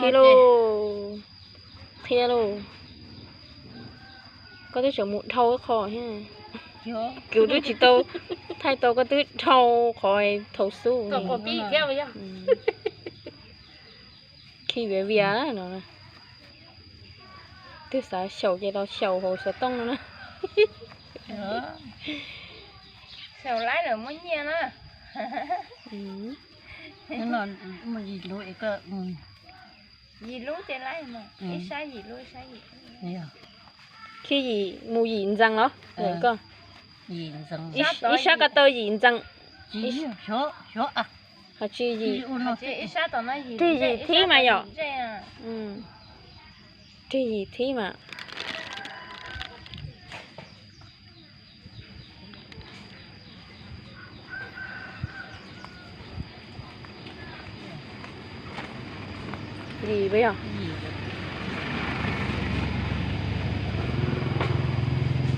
Qhia lauj, qhia lauj. Koj twb tseem mus dhau ib qho thiab. Kuv twb tsis tau thaij tau koj twb dhau qhov thaum xub. Khi viav vias no. Twg xav xyaum ces los xyaum hauv xov tooj no na. Xyaum laib lawm muaj nyiaj na. Yim lub ces laib, ib sab yim lub, ib sab yim. Khi yim mus yim ntxees los koj? Ib sab ko taw yim ntxees. Ho tsis yim, rig yim thib mas yom. Rig yim thib mas. Yim, yog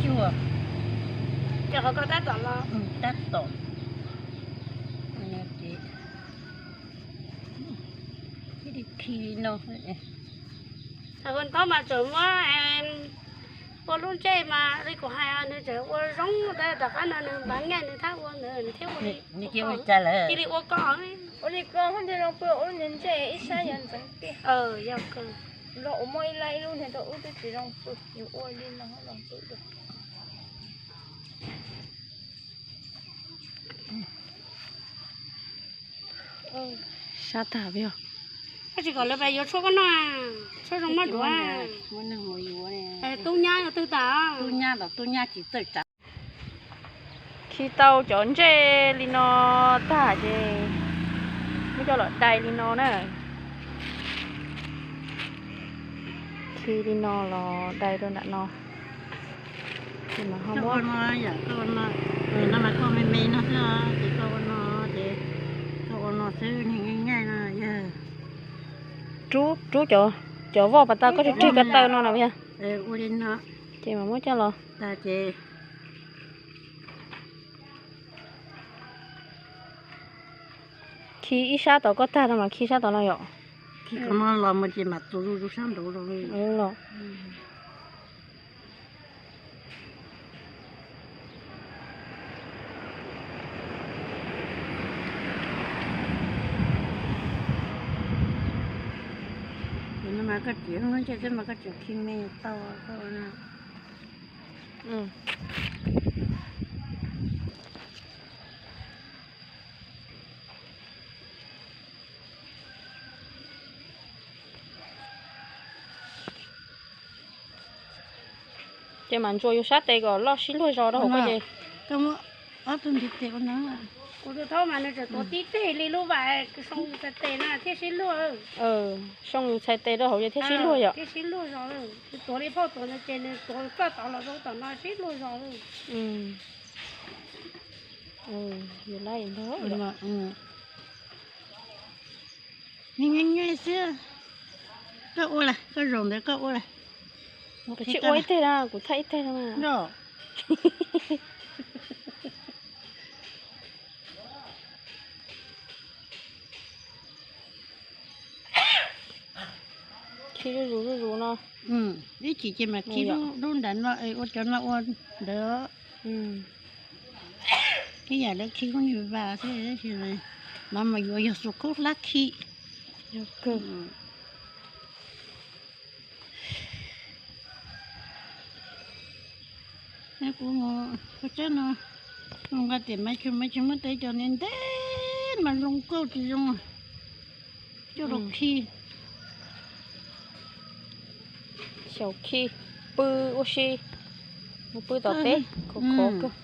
cuaj. Ces qhov ko tab tom los, tab tom. Khi no. Thaum ntawd mas tseem muab ua lub ntsej mas li kuv hais, nws tseem ua zoo, tom qab no nws npav nyiaj nws thiaj ua ntawd, nws thiaj ua li, cia li ua ko. Ua li ko thiaj zoo pw, ua lub niag ntsej ib sab yog ntxeev tiag. Yog kawg. Los ua muaj ib lab ib lub niag rau wb twb tsis zoo pw, yus ua li no los pw dua. Sab tag peb os. Koj tsis kom lawv pas yuav tshuaj koj noj, tshuaj zoo mab duav. Tub nyab yog twg tas? Tub nyab los tub nyab tsis txawj tsav. Khi tau cov ntsej li no tag ces muab coj los dai li no na. Khi li no los dai rau nram no. Ces mas ho muab no, yam koj ua no, no mas koj me me no xwb, ces koj ua no, ces koj ua no xwb, nws nyaij nyaij no yog. Rub, rub cov, cov voj pas tas koj rig rig ko taw no na yog. Ua li no. Ces mas muab coj los. Tas ces khi ib sab tom koj tag no mas khi sab tom no yom. Khi kom no los mus ces mam txuas zuj zus sab nraud los. Los. Ces no mas koj tseem, no ntsej xwb mas koj tseem khi me tau koj. Ces mas ntsuas yus sab tes kom loj sib luag zos rau hauv ko ces. Koj muab ob tug ntiv tes ua no. Kuv tus thaub mas nws tseem tuav tib teg li lub vas soo yus txhais tes na thiaj sib luag. Soo yus txhais tes rau hauv ces thiaj sib luag yom. Thiaj sib luag zos. Nws tuav li phauj tuav ntawd ces nws tuav txoj tod los rau tom no sib luag zos. Yus lab ntag. Nws nyaij nyaij xwb. Koj ua lawm, koj zaum ntawd koj ua lawm. Kuv tsis ua ib teg na, kuv thaij ib teg no. Khi zuj zus zuj zus no. Ib chim ces mam khi lub nram no, ua cov no ua ntawd. Ib yam lawv khi koob yus vas xwb, no mas yuav yog xuas khaub hlab khi. Kuv mus koj teb no, mus nqa tias Maiv Tsum, Maiv Tsum muab tej cov niag ntev mas zoo nkauj tsis zoo, coj los khi. Xyaum khi pw ua si, mus pw tom teb khov khov kawg.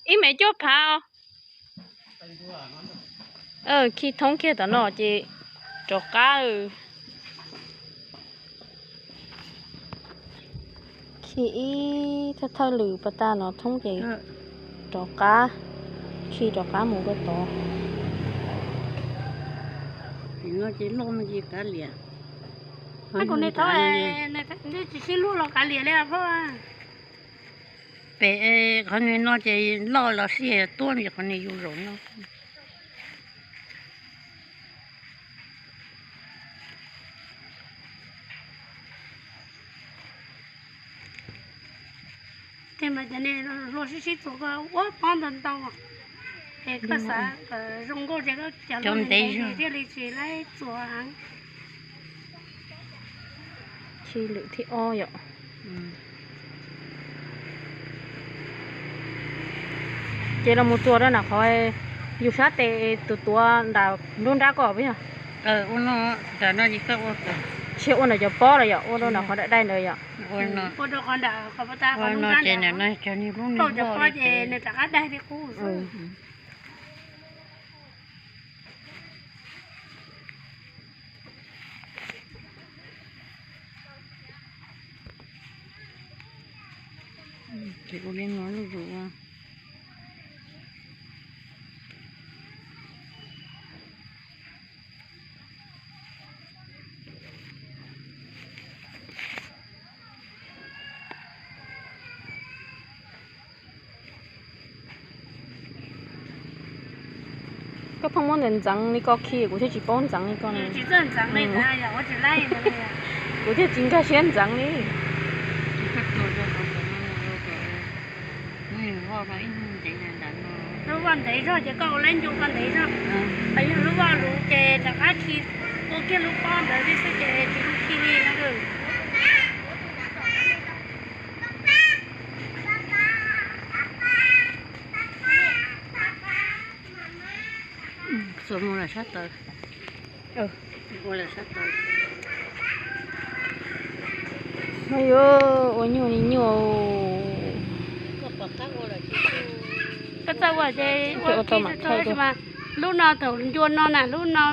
Ib mev cuaj phav. Khi thoob kiag tom no ces rov qab. Khi ib thawj thawj lwm pas tas no thoob ces rov qab. Tsis rov qab mus rau tod. Tim no ces loj no ces kav liam. Kuv ne, tsis sib luag los kav liam li phauj. Pem qhov no ces loj los sib tuab li qhov no yus zaum no. Tes mas cov niag hluas sib sib txuas koj ua pob ntau ntau, es koj xav kom zoo nkauj ces koj cov ntev thiaj li tsis laib txuas heev. Tsis lwm thib ob yom. Ces los mus txuas rau nram qhov yus sab tes tus tuav nram nruab nrab koj puas yog? Tsis ua nram cov pob los yom, ua rau nram qhov daim daim ntawd yom. Ces ua li no zuj zus. Koj pheej muab ntawm ntxeev li koj khi kuv thiaj tsis paub ntxeev li koj. Kuv thiaj tsis nkag siab ntxeev li. Lub vaj ntev zog ces koj ua lab ncu koj ntev zog, yog lub vaj luv ces rov qab khi ua kiag lub pob ntawd thiab xwb ces tsis khi li no. Txuas mus lawm sab tod. Ua lawm sab tod. No yuav ua nyuaj li nyuaj. Koj txawj ua ces ua tau mas, lub no thaum ncua no na, lub no